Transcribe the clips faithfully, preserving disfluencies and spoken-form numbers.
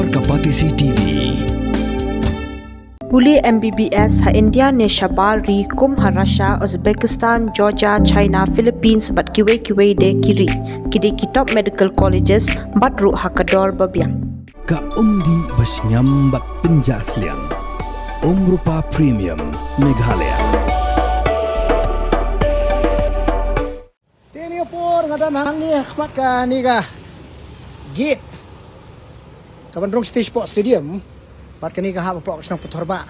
Kapatisi T V. Pule M B B S ha India ne shabar ri kum ha Russia, Uzbekistan, Georgia, China, Philippines bad kiwei kiwei de ki ri. Ki dei ki top medical colleges bad ruh ha ka dor ba biang. Ka umdih ba shngiam bad pynjah sliang. Umrupa Premium Meghalaya. Te ni por nga don hangne ha khmat kane ka gate kaban rung stage hapoh stadium. Bad kane ka hap hapoh ka shnong Pynthorba.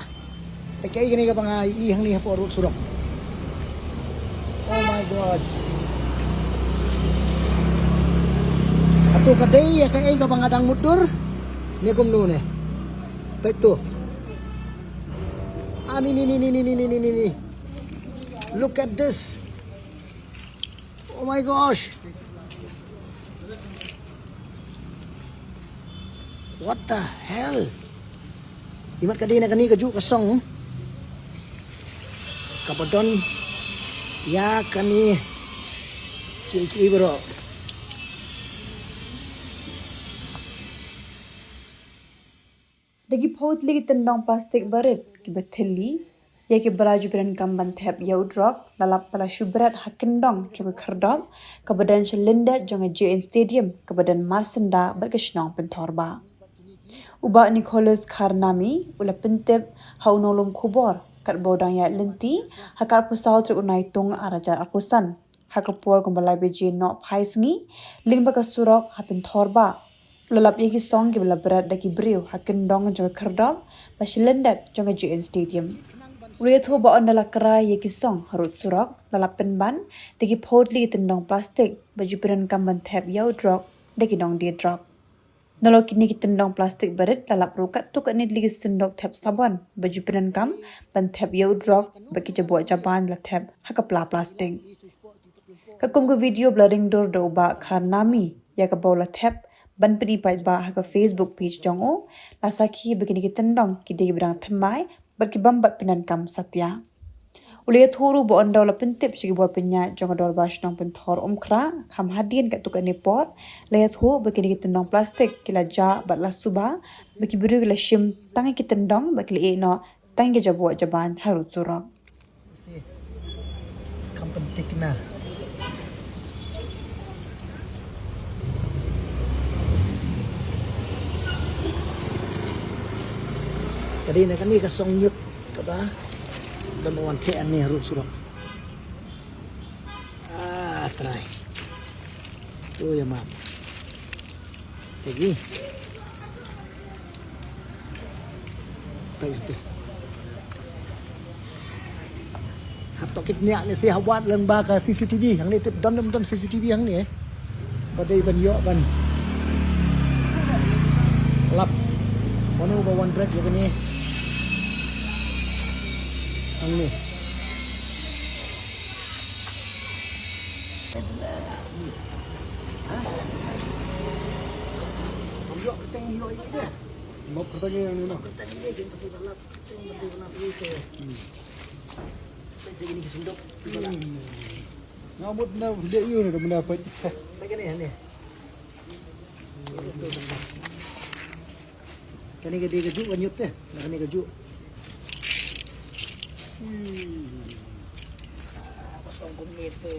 Te kaei kane kaba nga ïohi hangne hapoh road surok. Oh my God. Hato ka dei ïa kaei kaba nga dang mutdur ne kumno ne? Peit to. Ah, ni, ni, ni. Look at this. Oh my gosh. What the hell? Imat ka dei na kane kajuh ka song kaba don ïa kane ki, ki baroh. Da ki phew tylli ki tyndong plastik barit kiba thylli ïa kiba la ju pyndonkam ban thep ïa u drok la lap ba la shu bret ha kyndong jong ka khyrdop kaba don sha lyndet jong ka J N Stadium kaba don marsyndah bad ka shnong Pynthorba. U Bah Nicholas Kharnami u la pyntip ha u nonglum khubor katba u dang ïaid lynti ha ka arphew saw tarik u Naitung arhajar arphew san. Ha ka por kumba lai baje nohphai sngi, lyngba ka surok ha Pynthorba, u la lap ïa ki song kiba la bret da ki briew ha kyndong jong ka khyrdop ba sha lyndet jong ka J N Stadium. U la ïathuh ba ynda la krai ïa ki song harud surok, la lap pynban da ki phew tylli ki tyndong plastik ba ju pyndonkam ban thep ïa u drok da ki nongdie drok. Nalor kine ki tyndong plastik barit la lap ruh katto katne tylli ki synduk thep sabon ba ju pyndonkam ban thep ïa u drok bad ki jaboh jaban la thep ha ka pla plastik. Ka kum ka video ba la ring dur da u Bah Kharnami ïa kaba u la thep ban pyni paidbah ha ka Facebook page jong u la sakhi ba kine ki tyndong ki dei kiba dang thymmai bad ki bym bat pyndonkam satia. U la ïathuh ruh ba ynda u la pyntip sha ki bor pynïaid jong ka dorbar shnong Pynthor Umkhrah kham hadien katto katne por, la ïathuh ba kine ki tyndong plastik ki la jah bad la suba ba ki briew ki la shim tang ïa ki tyndong bad ki la ïeh noh tang ïa ki jaboh jaban harud surok. Kham pynthikna. Ka dei na kane ka song ñiut kaba don ba wan theh ne harud surok. Ah, trai. Tu ïa map. Lagi. Trai tu. Hap toh kit niak ne si hawat lem ba ka C C T V. Hangne tip don lem don C C T V hangne, eh. Ba dei ban ïoh ban lap mano ba wan bret ïa kane. Hangne. Ïoh kyrteng ïoh ïa kane. Mo kyrteng ïa kane mo. Kyrteng ïa kane, kyrteng ïa kane. Peit sa kine ki synduk. Nga mut na leh ïa u na da mynta peit. Peit kane, kane. Kane ka dei kajuh ka ñiut te. Na kane kajuh. Hmm. Ah, kosong kumne te.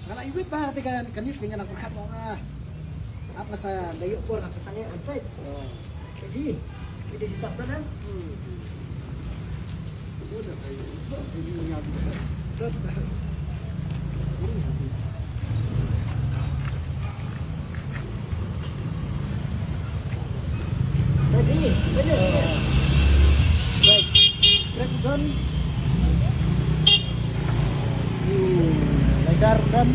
Nga la iwit ba te ka, ka ñiut te nga la pyrkhat mo nga. Ap nga sa da ïoh por nga sa sangeh ban peit. Jadi, kita di tak mana? Ready, ready. Right. Strap gun. Hmm, laser gun.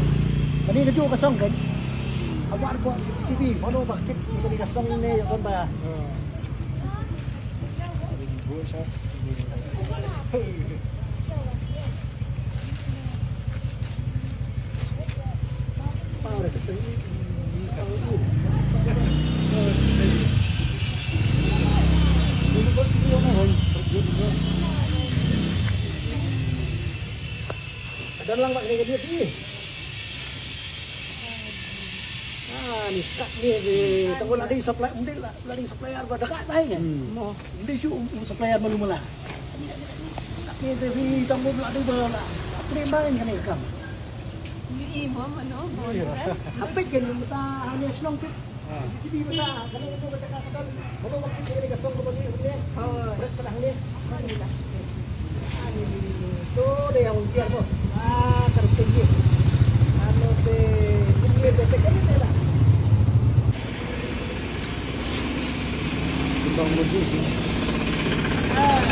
Kane kajuh ka song kan. Awak ko C C T V, mano ba kit kane ka song ne ïa kon ba. Don lang bak ni ka duit ni. Ah. Ni kat ni di tang la di supply, um di la di supplier ba dekat bai ni. Mo. Um di shu um supplier malu mala. Kat ni di tang la di ba la. Apa ni bai ni kam? Ni mo mano mo. Apa kan mata hanya senang tu. C C T V mata kalau itu kata kata kalau waktu dia ka song ko bagi ni. Oh. Berat pernah ni. Ani, ani, ani, ani. Tu dia yang usia tu. Ah, tertinggi. Anu te, tinggi te, te, te, te, te. Timbang mudi. Ah.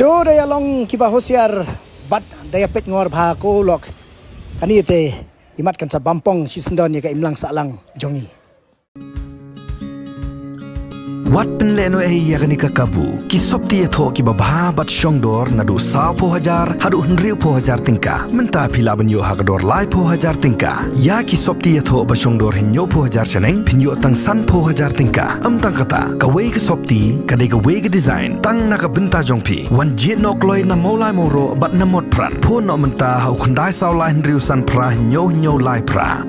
To da ïa long kiba husiar bad da ïa peit ngor bha ko lok. Kane te imat kan sa bampong shi syndon ïa ka imlang sahlang jong i. Wat pynlehnohei ïa kane ka kabu. Ki sopti ïathoh kiba bha bad shongdor naduh sawphew hajar haduh hynriewphew hajar tyngka. Mynta phi lah ban ïoh ha ka dor laiphew hajar tyngka. Ïa ki sopti ïathoh ba shongdor hynñiewphew hajar shaneng phin ïoh tang sanphew hajar tyngka. Ym tang kata, kawei ka sopti ka dei kawei ka design tang na ka bynta jong phi. Wan jied noh kloi na Mawlai Mawroh bad na Motphran. Phone noh mynta ha u khyndai saw lai hynriew san phra hynñiew hynñiew lai phra.